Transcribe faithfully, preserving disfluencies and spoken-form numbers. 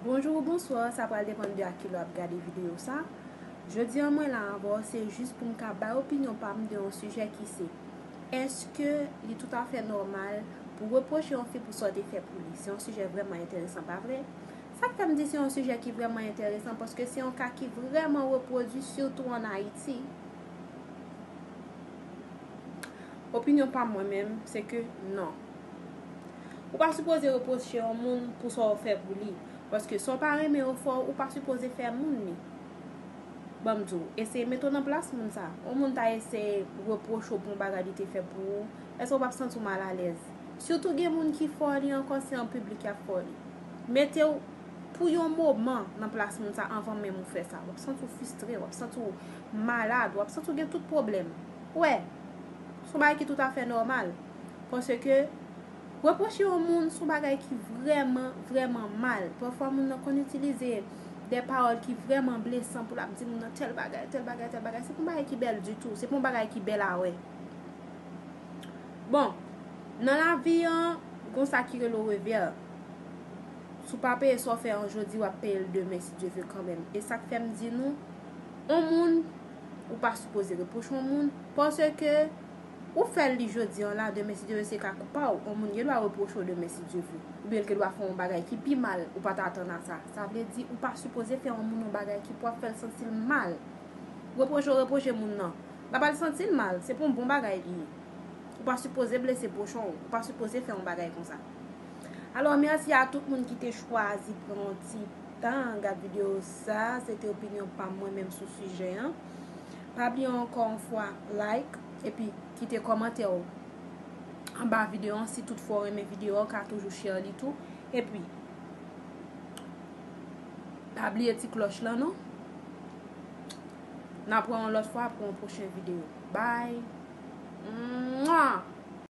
Bonjou ou bonswa, sa pral depann de a ki lè w ap gade videyo sa. Jodi a mwen la avè w, se jis pou m ka bay opinyon pa m de yon sijè ki se, èske li toutafè nòmal pou repwoche yon fi pou sa w te fè pou li? Se yon sijè vrèman enteresan, pa vre? Sa k fè m di se yon sijè ki vrèman enteresan, paske se yon ka ki vrèman repwodui, sitou ann Ayiti. Opinyon pa m mwen menm, se ke non. Ou pa sipoze repwoche yon moun pou sa w fè pou li. Paske si w pa renmen yo fò, ou pa sipoze fè moun li. Ban m di w, eseye mete w nan plas moun sa. Yon moun ta eseye repwoche w pou yon bagay li te fè pou ou. Èske w p ap santi w malalèz? Sitou gen moun ki fè w li ankò, se an piblik y ap fè w li. Mete w pou yon moman nan plas moun sa anvan menm ou fè sa. W ap santi w fristre, w ap santi w malad, w ap santi w gen tout pwoblèm. Ou wè, se yon bagay ki toutafè nòmal. Paske repwoche yon moun se yon bagay ki vrèman, vrèman mal. Pafwa moun nan konn itilize de pawòl ki vrèman blesan pou l ap di moun nan tèl bagay, tèl bagay, tèl bagay. Se pa yon bagay ki bèl ditou, se pa yon bagay ki bèl a wè. Bon, nan lavi an, gon sa ki rele revè. Si w pa peye sa w fè an jodi, w ap peye l demen si Dye vle kanmenm. E sa k fè m di nou, yon moun, ou pa sipoze repwoche yon moun, paske ou fè l li jodi an la, demen si Dye vle se ka kou pa w. Yon moun gen dwa repwoche w demen si Dye vle. Oubyen l gen dwa fè yon bagay ki pi mal, ou pa t atann a sa. Sa vle di, ou pa sipoze fè yon moun yon bagay ki pou ap fè l santi l mal. Repwoche w repwoche moun nan. L ap al santi l mal, se pa yon bon bagay li ye. Ou pa sipoze blese pwochen w, ou pa sipoze fè yon bagay konsa. Alò, mèsi a tout moun ki te chwazi pran yon ti tan gad videyo sa. Se te opinyon pa m mwen menm sou sijè an. Pa bliye ankò yon fwa like, epi kite kòmantè w anba videyo an. Si toutfwa w renmen videyo an, w ka toujou share li tou. Epi, pa bliye ti klòch lan non. N ap wè yon lòt fwa pou yon pwochen videyo. Bye! Mwa!